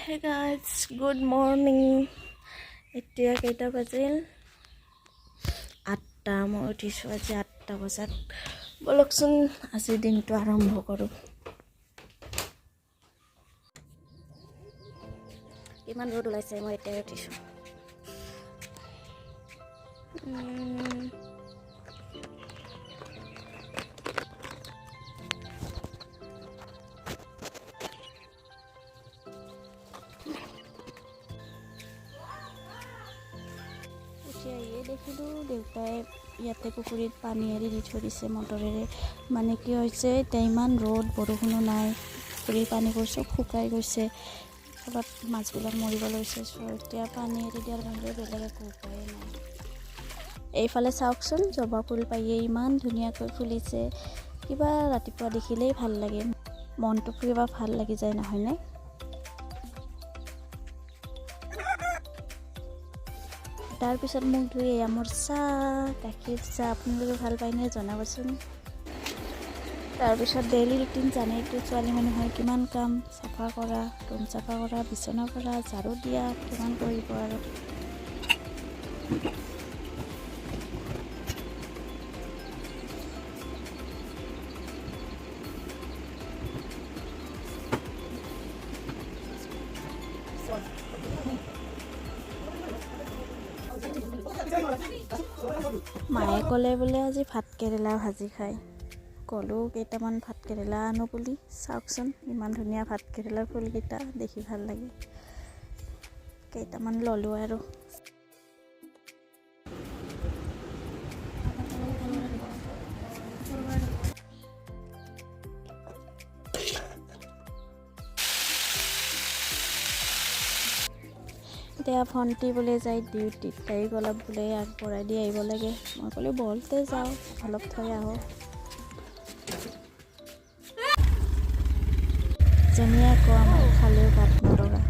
Hey guys, good morning. এতিয়া কেইটা বাজিল? 8টা। মই উঠিছোঁ আজি 8টা বজাত। ব'লকচোন, আজিৰ দিনটো আৰম্ভ কৰোঁ। ইমান ৰ'দ ওলাইছে, মই এতিয়াই উঠিছোঁ। উঠি আহিয়ে দেখিলোঁ দেউতাই ইয়াতে পুখুৰীত পানী এৰি দি থৈ দিছে মটৰেৰে। মানে কি হৈছে, এতিয়া ইমান ৰ'দ, বৰষুণো নাই, পুখুৰীৰ পানীবোৰ চব শুকাই গৈছে। ফলত মাছবিলাক মৰিব লৈছে। চ' এতিয়া পানী এৰি দিয়াৰ বাহিৰে বেলেগ একো উপায়ে নাই। এইফালে চাওকচোন, জবা ফুল পাহিয়ে ইমান ধুনীয়াকৈ ফুলিছে। কিবা ৰাতিপুৱা দেখিলেই ভাল লাগে, মনটো কিবা ভাল লাগি যায়, নহয়নে? তাৰপিছত মুখ ধুই এয়া মোৰ চাহ, গাখীৰ চাহ। আপোনালোকে ভাল পায়নে, জনাবচোন। তাৰপিছত ডেইলি ৰুটিন জানেইতো, ছোৱালী মানুহৰ কিমান কাম, চাফা কৰা, ৰুম চাফা কৰা, বিচনা কৰা, ঝাৰু দিয়া, কিমান কৰিব আৰু। মায়ে ক'লে বোলে আজি ভাত কেৰেলা ভাজি খায়। ক'লোঁ কেইটামান ভাত কেৰেলা আনো বুলি। চাওকচোন, ইমান ধুনীয়া ভাত কেৰেলাৰ ফুলকেইটা, দেখি ভাল লাগে। কেইটামান ল'লোঁ আৰু। এতিয়া ভণ্টি বোলে যায় ডিউটিত, তাইক অলপ বোলে আগবঢ়াই দি আহিব লাগে। মই ক'লোঁ বলতে যাওঁ, অলপ থৈ আহোঁ। জনীয়ে আকৌ আমাৰ খালেও গাত নলগা।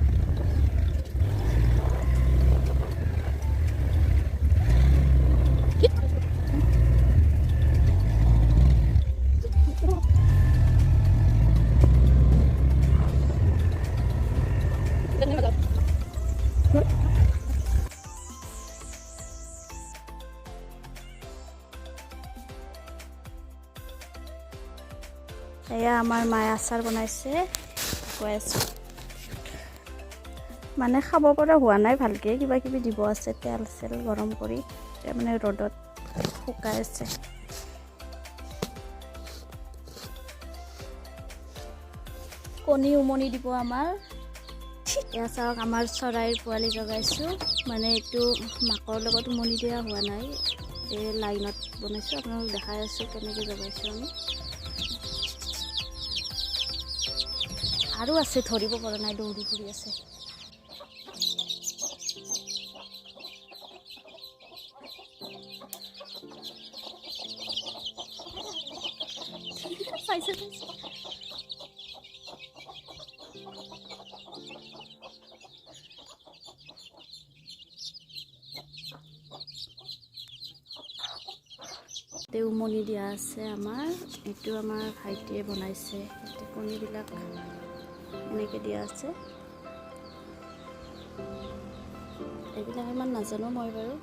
এয়া আমাৰ মায়ে আচাৰ বনাইছে, কৈ আছোঁ। মানে খাব পৰা হোৱা নাই ভালকৈ, কিবা কিবি দিব আছে, তেল চেল গৰম কৰি এতিয়া মানে ৰ'দত শুকাই আছে। কণী উমনি দিব আমাৰ। এয়া চাওক, আমাৰ চৰাইৰ পোৱালি জগাইছোঁ। মানে এইটো মাকৰ লগত উমনি দিয়া হোৱা নাই, এই লাইনত বনাইছোঁ। আপোনালোক দেখাই আছোঁ কেনেকৈ জগাইছোঁ আমি। আৰু আছে, ধৰিব পৰা নাই, দৌৰি ফুৰি আছে। চাইছে চাইছে। উমনি দিয়া আছে আমাৰ, এইটো আমাৰ ভাইটিয়ে বনাইছে। ইয়াতে কণীবিলাক এনেকৈ দিয়া আছে। এইবিলাক ইমান নাজানো মই বাৰু।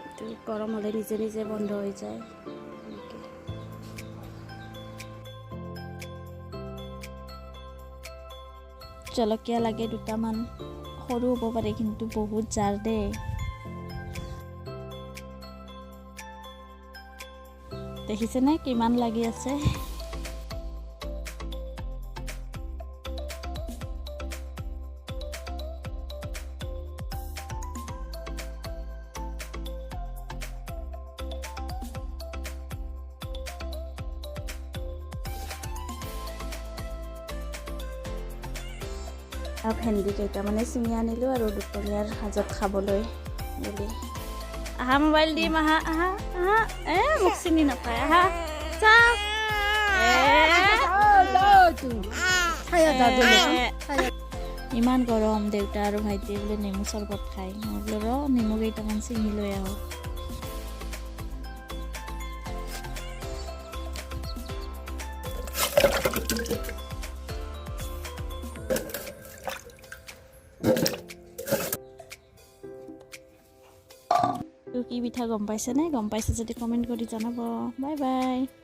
এইটো গৰম হ'লে নিজে নিজে বন্ধ হৈ যায় এনেকৈ। জলকীয়া লাগে দুটামান, সৰু হ'ব পাৰে কিন্তু বহুত জাৰ দেই। দেখিছেনে কিমান লাগি আছে? ভেন্দি কেইটামানে ছিঙি আনিলোঁ আৰু দুপৰীয়াৰ সাজত খাবলৈ বুলি। আহা, মোবাইল দিম, আহা আহা আহা। এ মোক চিনি নাপায়, আহা চাওক। ইমান গৰম, দেউতা আৰু ভাইটিয়ে বোলে নেমু চৰবত খায়। মই বোলো ৰ, নেমু কেইটামান ছিঙি লৈ আহোঁ। কি পিঠা গম পাইছেনে? গম পাইছে যদি কমেণ্ট কৰি জনাব। Bye bye.